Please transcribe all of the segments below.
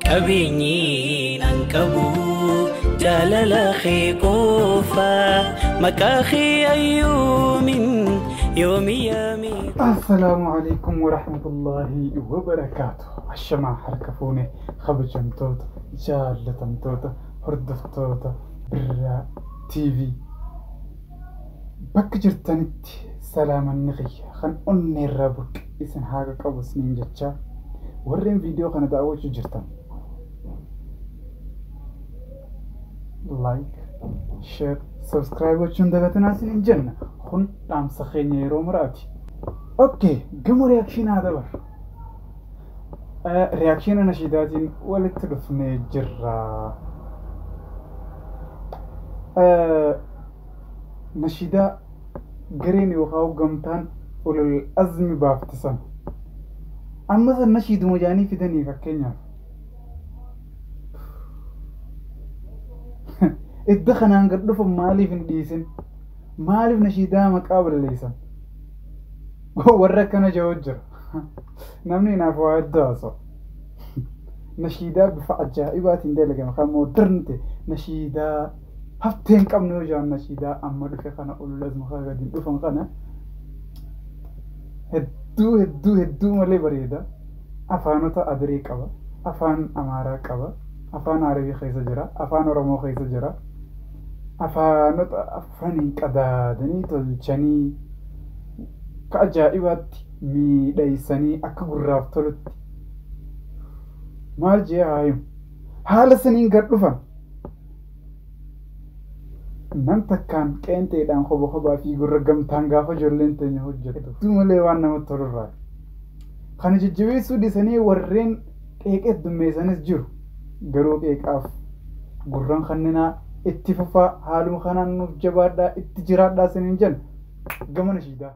Qabeenyiin an qabu jaalala kee qofa, maqaa kee ayyoomin yoomi yaamii. Assalaamu alaikum warahmatullahi wabarakaatu. Ashamaa harka fuune, kabajamtoota, jaallatamtoota, hordoftoota Birraa TV. Bakka jirtanitti salaamanni kiyya kan onneerraa burqe isin haa qabu isiniin jechaa, warreen viidiyoo kana daawwachuu jirtan like, share, subscribe gochuun dagatinaa isiniin jenna. Kun dhaamsa keenya yeroo muraati. Okay, gama reaction haa dabarru. Reaction nashiidaatiin walitti dhufnee jirra. Nashiidaa gareen yookaan gamtaan ulul azmi baaftisan. Amma san nashiiduma jaanii fidanii fakkeenyaaf. Idda kanaan gad dhufan maaliif hin dhiisin? Maaliif nashiidaa maqaa balleessan? Warra akkana jiru jira. Namni naaf waa hedduu haasa'u. Nashiidaa bifa ajaa'ibaatiin dalagame kan modern ta'e, nashiidaa haftee hin qabne yoo jedhan, nashiidaa amma dhufe kana, ulul azmi kan gadi dhufan kana hedduu hedduu hedduu malee bareeda. Afaanota Adiree qaba. Afaan Amaaraa qaba. Afaan Arabii keessa jira. Afaan Oromoo keessa jira. Afaanota afraniin qadaadanii tolchanii akka ajaa'ibaatti miidhaysanii akka gurraaf tolutti. Maal jee haa himu? Haala saniin gad dhufan. Nam takkaan qeenxeedhaan kopha kophaa fi gurra gamtaan gaafa ijoolleen teenya hojjettu. Hedduu malee waan namatti tolurraa. Kana jajjabeessuu dhiisanii warreen qeeqee heddummeessanis jiru. Garuu qeeqaaf gurran kanninaa itti fufaa, haaluma kanaan nuuf jabaadhaa, itti jiraadhaa isiniin jenna. Gama nashiidaa.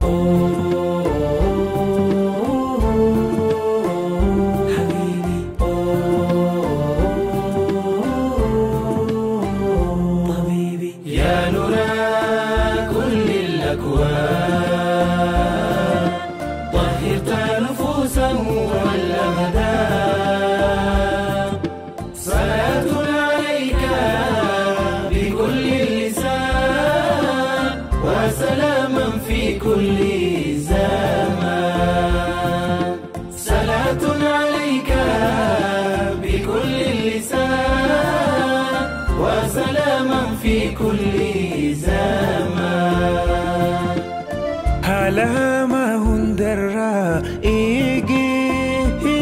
حبيبي طبيبي يا نور كل الأكوان، طهرت نفوسا والأبدان، صلاة عليك بكل اللسان وسلاما في كل زمان، صلاة عليك بكل اللسان وسلاما في كل زمان. Haala hamaa hundarraa eegee,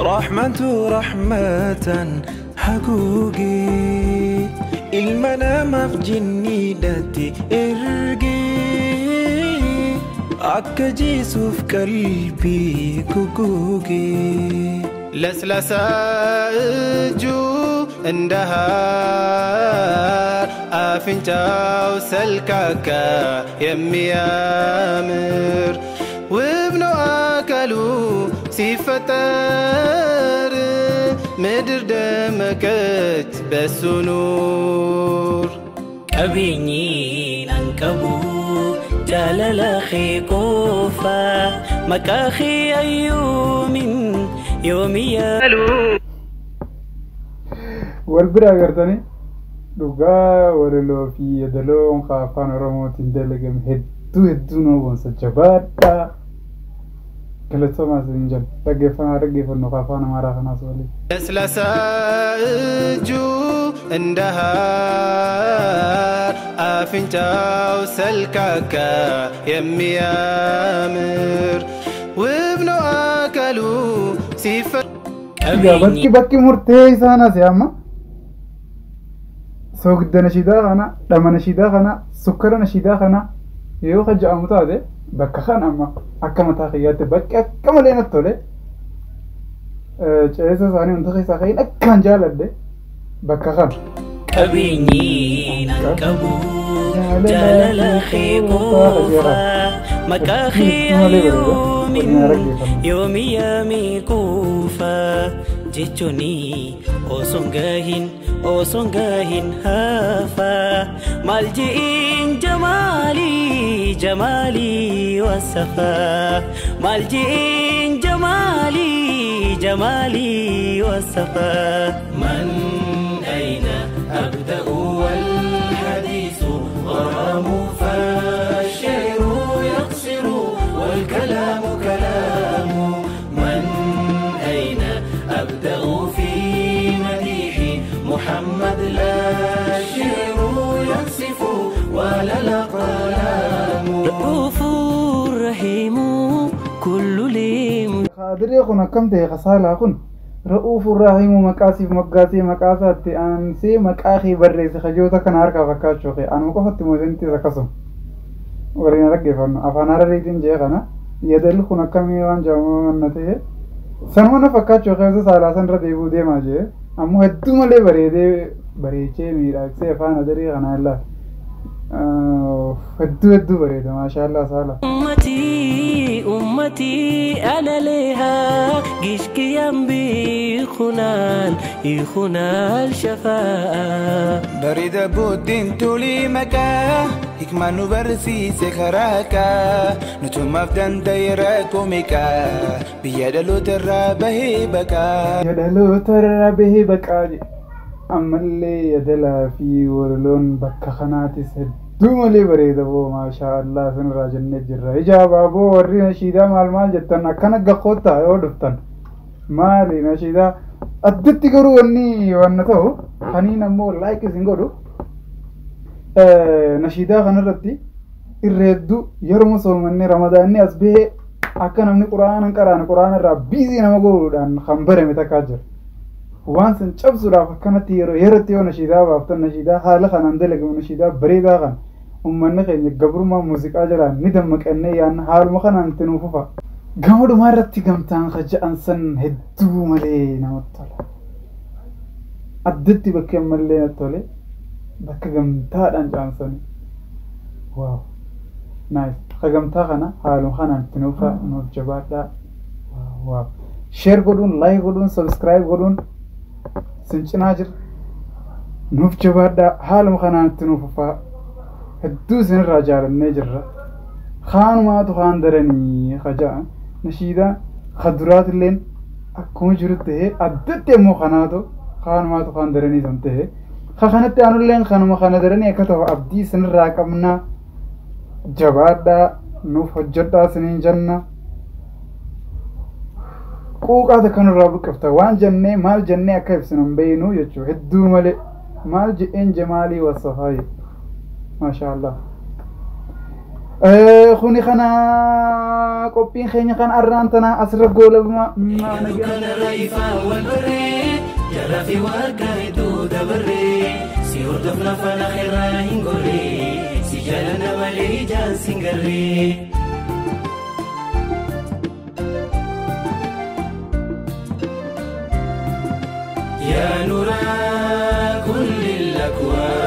rahmatu rahmatan haguugee, ilma namaaf jinniidhatti ergee, akka jeesuuf qalbii guguugee. ለስላሳ እጁ እንደ ሐር፣ አፍንጫው ሰልካካ የሚያምር፣ ውብ ነው አካሉ ሲፈጠር፣ ምድር ደመቀች በሱ ኑር። Qabeenyiin an qabu jaalala kee qofa, maqaa kee ayyoomin yoomi yaalu. Wal bira agartanii dhugaa walaloo fi yeedaloon afaan Oromootiin dalagame hedduu hedduu nama boonsa, jabaadhaa. Galatoomaa isin jenna. Dhaggeeffannaa dhaggeeffannu afaan Amaaraa kanaas waliin. ለስላሳ እጁ እንደ ሐር፣ አፍንጫው ሰልካካ የሚያምር፣ ውብ ነው አካሉ ሲፈ Egaa bakki bakki murtee isaan asii amma soogidda nashiidaa kana, dhama nashiidaa kana, sukkara nashiidaa kana yoo ka jedhamu taate, bakka kan amma akka mataa kiyyaatti bakki akka malee natti tole, ceesa isaanii wanta keessaa ka'iin akkaan jaaladhe bakka kan. Qabeenyiin an qabu jaalala kee qofa, maqaa kee ayyoomin yoomi yaamii kuufa jechuuni osoon gahin osoon gahin hafa, maal je'in jamaalii jamaalii wasafa, maal je'in jamaalii. جمالي وصفا من أين أبدأ والحديث غرام فالشعر يقصر والكلام كلام من أين أبدأ في مديح محمد لا الشعر يصف ولا الأقلام رؤوف رحيم كل ليم Qaadiree kun akkam ta'e kasaalaa kun Ra'uufu Raahimu maqaasiif moggaasee maqaasaatti aansee maqaa kee barreesse kajoota kana harkaa fakkaachuu kee anuma qofatti mootintis akkasuma waliin dhaggeeffannu afaan Harariitiin jee kana yeedalli kun akkamii waan jedhamu manna ta'e sanuma na fakkaachuu kee osoo saalaa san irra deebi'uu deemaa jee ammoo hedduu malee bareedee bareechee miidhagsee afaan Hadarii kanaa illaa hedduu hedduu bareeda maashaallah saala. أمتي أمتي أنا ليها جيشك ينبي خنال يخنال شفاء Bareeda booddeen tolii maqaa hikmaa nu barsiise karaakaa nutumaaf danda'e rakkoo meeqaa biyya dhaloota irraa bahee baqaa. Yadaloota irraa bahee baqaa jedhe. Ammallee yadalaa fi walaloon bakka kanaatis hedduu malee bareeda boo maashaa Allah isinirraa jennee jirra. Ija abaaboo warri nashiidaa maal maal jettan akkana gaqqoottaa yoo dhuftan maali nashiidaa addatti garuu wanni wanna ta'u kaniin ammoo like isin godhu nashiidaa kanarratti irra hedduu yeroo soomanne ramadaanni as bahee akka namni quraana hin qaraane quraana irraa biizii nama godhuudhaan kan barame takkaa jira. Waan san cabsuudhaaf akkanatti yeroo yerootti yoo nashiidaa baaftan nashiidaa haala kanaan dalagamu nashiidaa bareedaa kana uummanni keenya gabrummaa muuziqaa jalaan ni dammaqannee yaanna haaluma kanaan itti nuuf fufa. Gama dhumaa irratti gamtaan kaja'an san hedduu malee namatti tola. Addatti bakki ammallee natti tole bakka gamtaadhaan caansani. Waaw! Nice. Ka gamtaa kana haaluma kanaan itti nuuf nuuf jabaadhaa. Waaw! Share godhuun, like godhuun, subscribe godhuun sin cinaa jira. Nuuf jabaadhaa haaluma kanaan itti nuuf fufaa. Hedduu isinirraa jaalannee jirra. Kaanumaatu kaan daranii kaja'an nashiidaa kaduraatilleen akkuma jiru ta'ee addatti ammoo kanaatu kaanumaatu kaan daranii san ta'e ka kanatti aanulleen kanuma kana daranii akka ta'u abdii isinirraa qabna jabaadhaa nuuf hojjedhaa isiniin jenna. Quuqaa takka nurraa buqqifta waan jennee maal jennee akka ibsinu hin beeknu jechuudha hedduu malee maal je'een jamaalii wasafaa maashaa Allah. Kuni kana qophiin keenya kan arraan tana asirra goolabuma. Dukkana raayifaa wal barree jaraa fi warqa hedduu dabarree si hordofna faana irraa hin gorree si jaalana malee ijaan sin garree. يا نور كل الأكوان.